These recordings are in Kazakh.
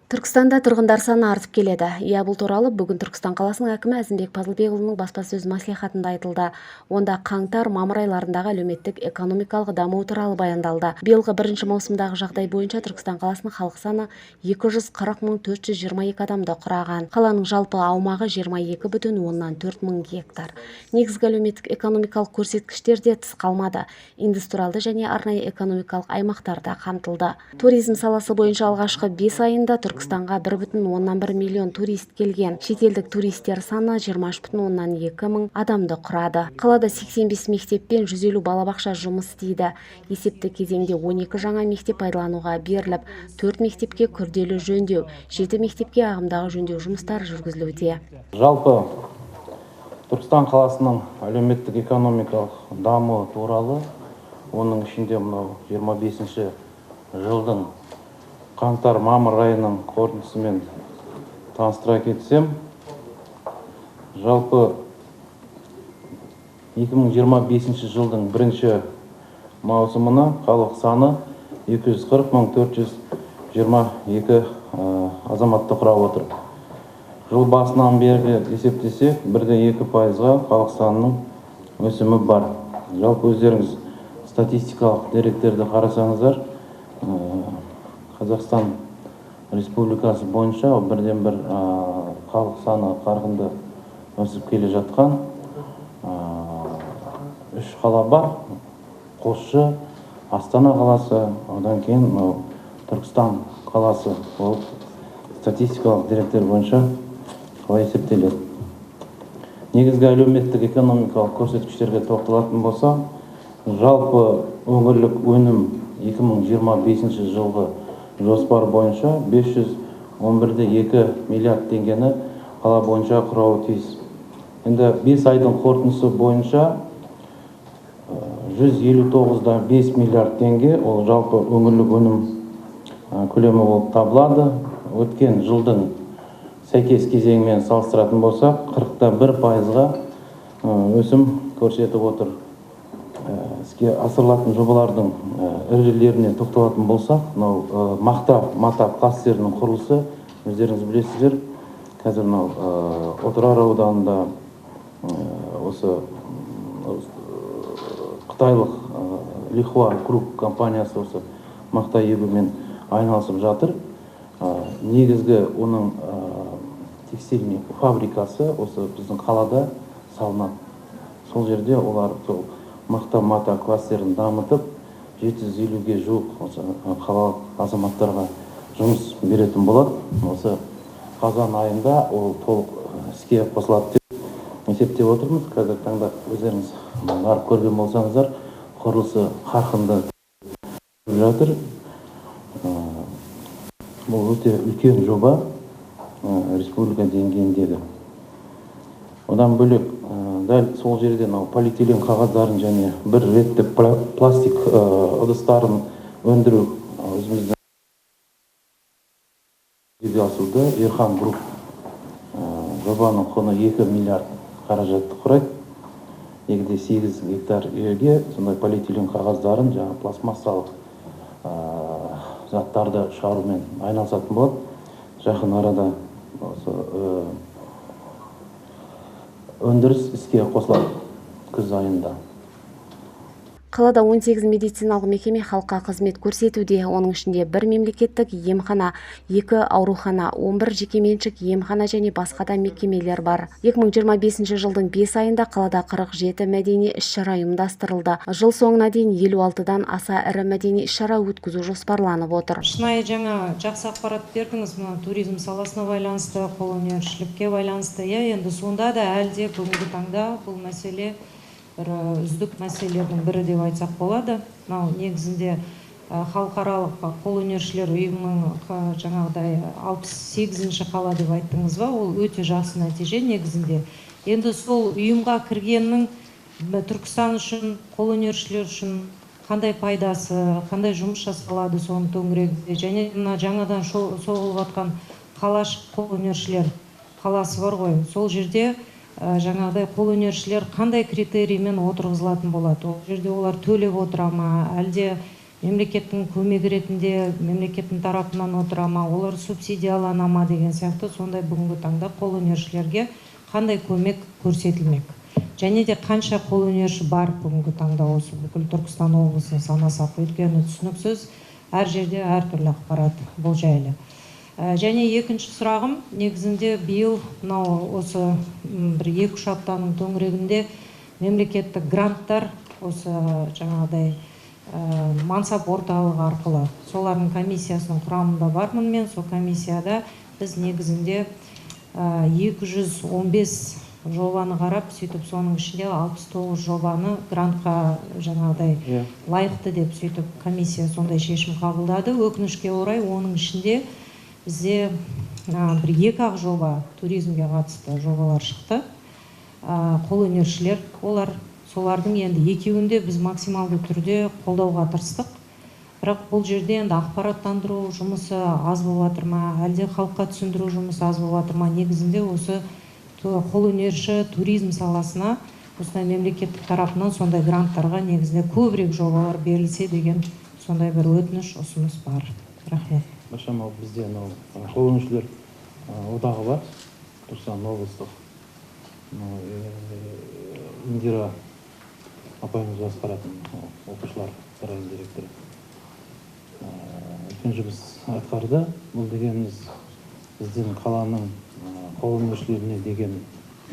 Түркістанда тұрғындар саны артып келеді. Иә, бұл туралы бүгін Түркістан қаласының әкімі Әзімбек Пазылбекұлының баспасөз мәслихатында айтылды. Онда қаңтар, мамыр айларындағы әлеуметтік экономикалық даму туралы баяндалды. Биылғы бірінші маусымдағы жағдай бойынша Түркістан қаласының халық саны 240 422 адамды құраған. Қаланың жалпы аумағы 22,4 мың гектар. Негізгі әлеуметтік экономикалық көрсеткіштер де тыс қалмады. Индустриалды және арнайы экономикалық аймақтар да қамтылды. Туризм саласы бойынша алғашқы 5 айында Түркістанға 1,1 миллион турист келген. Шетелдік туристер саны 23,2 мың адамды құрады. Қалада 85 мектеп пен 150 балабақша жұмыс істейді. Есепті кезеңде 12 жаңа мектеп пайдалануға беріліп, 4 мектепке күрделі жөндеу, 7 мектепке ағымдағы жөндеу жұмыстары жүргізілуде. Жалпы Түркістан қаласының әлеуметтік экономикалық дамуы туралы, оның ішінде мынау 25 жылдың қаңтар мамыр айының қорытындысымен таныстыра кетсем, жалпы 2025 жылдың бірінші маусымына халық саны 240 422 азаматты құрап отыр. Жыл басынан бергі есептесек, 1,2%-ға халық санының өсімі бар. Жалпы өздеріңіз статистикалық деректерді қарасаңыздар, Қазақстан Республикасы бойынша бірден бір халық саны қарқынды өсіп келе жатқан үш қала бар: Қосшы, Астана қаласы, одан кейін мынау Түркістан қаласы болып статистикалық деректер бойынша қалай есептеледі. Негізгі әлеуметтік экономикалық көрсеткіштерге тоқталатын болсақ, жалпы өңірлік өнім 2025 жылғы жоспар бойынша 511,2 миллиард теңгені қала бойынша құрауы тиіс. Енді 5 айдың қорытындысы бойынша 159,5 миллиард теңге ол жалпы өңірлік өнім көлемі болып табылады. Өткен жылдың сәйкес кезеңімен салыстыратын болсақ, 41%-ға өсім көрсетіп отыр. Іске асырылатын жобалардың ірілеріне тоқталатын болсақ, мынау мақта мата кластерінің құрылысы, өздеріңіз білесіздер, қазір мынау Отырар ауданында осы қытайлық Лихуа Групп компаниясы осы мақта егумен айналысып жатыр. Негізгі оның текстильный фабрикасы осы біздің қалада салынады. Сол жерде олар сол мақта мата кластерін дамытып, 750-ге жуық осы қалалық азаматтарға жұмыс беретін болады. Осы қазан айында ол толық іске қосылады деп есептеп отырмыз. Қазіргі таңда өздеріңіз барып көрген болсаңыздар, құрылысы қарқынды жатыр. Бұл өте үлкен жоба республика деңгейіндегі. Одан бөлек дәл сол жерде мынау полиэтилен қағаздарын және бір реттік пластик ыдыстарын өндіру өзіміздің жүзеге асуда. Ерхан Групп, жобаның құны 2 миллиард қаражатты құрайды. 2,8 гектар жерге сондай полиэтилен қағаздарын, жаңағы пластмассалық заттарды шығарумен айналысатын болады. Жақын арада осы өндіріс іске қосылады күз айында. Қалада 18 медициналық мекеме халыққа қызмет көрсетуде. Оның ішінде бір мемлекеттік емхана, екі аурухана, 11 жекеменшік емхана және басқа да мекемелер бар. 2025 жылдың 5 айында қалада 47 мәдени іс-шара ұйымдастырылды. Жыл соңына дейін 56-дан аса ірі мәдени іс-шара өткізу жоспарланып отыр. Шынайы жаңа жақсы ақпарат бердіңіз, мына туризм саласына байланысты, қолөнершілікке байланысты. Иә, енді сонда да әлі де бүгінгі таңда бұл мәселе бір үздік мәселелердің бірі деп айтсақ болады. Мынау негізінде халықаралық қолөнершілер ұйымының жаңағыдай 68-ші қала деп айттыңыз ба, ол өте жақсы нәтиже негізінде. Енді сол ұйымға кіргеннің Түркістан үшін, қолөнершілер үшін қандай пайдасы, қандай жұмыс жасалады соның төңірегінде, және мына жаңадан соғылып жатқан қалашық қолөнершілер қаласы бар ғой, сол жерде жаңағыдай қолөнершілер қандай критериймен отырғызылатын болады? Ол жерде олар төлеп отыра ма, әлде Мемлекеттің көмегі ретінде мемлекеттің тарапынан отыра ма, олар субсидиялана ма деген сияқты, сондай бүгінгі таңда қолөнершілерге қандай көмек көрсетілмек? Және де қанша қолөнерші бар бүгінгі таңда осы бүкіл Түркістан облысын санасақ, өйткені түсініксіз, әр жерде әртүрлі ақпарат бұл жайлы. Және екінші сұрағым, негізінде биыл мынау осы бір 2-3 аптаның төңірегінде мемлекеттік гранттар осы жаңағыдай мансап орталығы арқылы, солардың комиссиясының құрамында бармын мен. Сол комиссияда біз негізінде 215 жобаны қарап, сөйтіп соның ішінде 69 жобаны грантқа жаңағыдай лайықты деп сөйтіп комиссия сондай шешім қабылдады. Өкінішке орай, оның ішінде бізде бір екі-ақ жоба туризмге қатысты жобалар шықты. Қолөнершілер олар, солардың енді екеуінде біз максималды түрде қолдауға тырыстық. Бірақ бұл жерде енді ақпараттандыру жұмысы аз болып жатыр ма, әлде халыққа түсіндіру жұмысы аз болып жатыр ма, негізінде осы қолөнерші туризм саласына осындай мемлекеттік тарапынан сондай гранттарға негізінде көбірек жобалар берілсе деген сондай бір өтініш, ұсыныс бар. Рахмет. Біршама бізде анау қолөнершілер одағы бар, Түркістан облыстық. Индира апайымыз басқаратын оқушылар сарайының директоры үлкен жұмыс атқарды. Бұл дегеніміз біздің қаланың қолөнершілеріне деген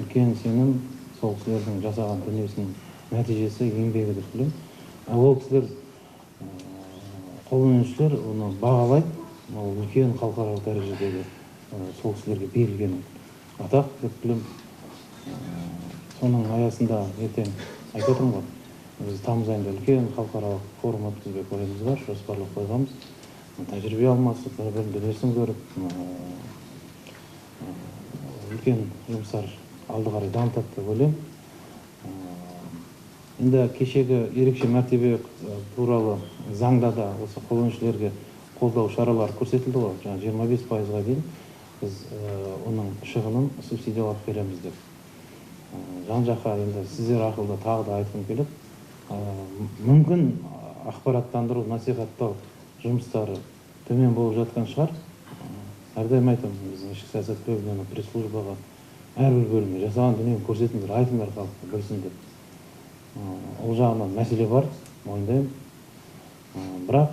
үлкен сенім, сол кісілердің жасаған дүниесінің нәтижесі, еңбегі деп білемін. Ол кісілер, қолөнершілер оны бағалайды. Ол үлкен халықаралық дәрежедегі сол кісілерге берілген атақ деп білемін. Соның аясында ертең айтып отырмын ғой, біз тамыз айында үлкен халықаралық форум өткізбек ойымыз бар, жоспарлап қойғанбыз. Тәжірибе алмасып, бір-бірінің дүниесін көріп, үлкен жұмыстар алды қарай дамытады деп ойлаймын. Енді кешегі ерекше мәртебе туралы заңда да осы қолөнершілерге қолдау шаралары көрсетілді ғой, жаңа 25%-ға дейін біз оның шығынын субсидиялап береміз деп. Жан-жаққа енді сіздер арқылы тағы да айтқым келеді. Мүмкін ақпараттандыру, насихаттау жұмыстары төмен болып жатқан шығар. Әрдайым айтамын, біздің ішкі саясат бөліміне, пресс-службаға, әрбір бөлімге жасаған дүниені көрсетіңдер, айтыңдар, халыққа білсін деп. Ол жағынан мәселе бар, мойындаймын. Бірақ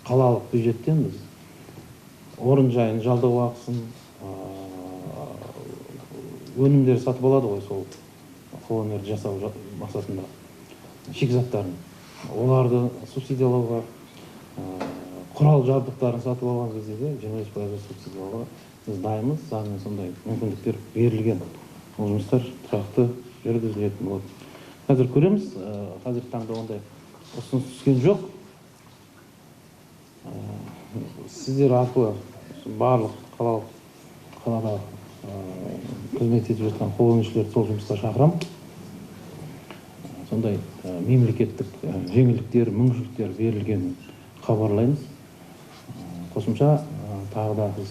қалалық бюджеттен біз орын жайын жалдау ақысын, өнімдер сатып алады ғой, сол қолөнерді жасау мақсатында шикізаттарын, оларды субсидиялауға, құрал жабдықтарын сатып алған кезде де 25% субсидиялауға біз дайынбыз. Заңмен сондай мүмкіндіктер берілген. Ол жұмыстар тұрақты жүргізілетін болады. Қазір көреміз, қазіргі таңда ондай ұсыныс түскен жоқ. Сіздер арқылы барлық қалалық қалада қызмет етіп жатқан қолөнершілерді сол жұмысқа шақырамын. Сондай мемлекеттік жеңілдіктер, мүмкіншіліктер берілгенін хабарлаймыз. Қосымша тағы да біз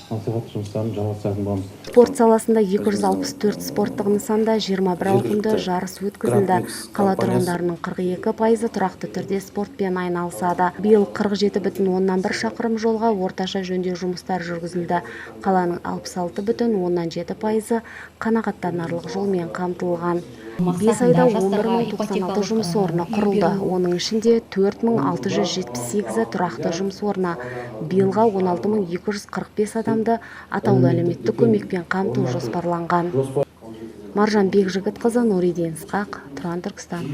насихат жұмыстарын жалғастыратын боламыз. Спорт саласында 264 спорттық нысанда 21 ауқымды жарыс өткізілді. Қала тұрғындарының 42%-ы тұрақты түрде спортпен айналысады. Биыл 47,1 шақырым жолға орташа жөндеу жұмыстары жүргізілді. Қаланың 66,7%-ы қанағаттанарлық жолмен қамтылған. 5 айда 11 096 жұмыс орны құрылды. Оның ішінде 4678-і тұрақты жұмыс орны. Биылға 16 245 адамды атаулы әлеуметтік көмекпен қамту жоспарланған. Маржан Бекжігітқызы, Нуридин Ысқақ, Тұран, Түркістан.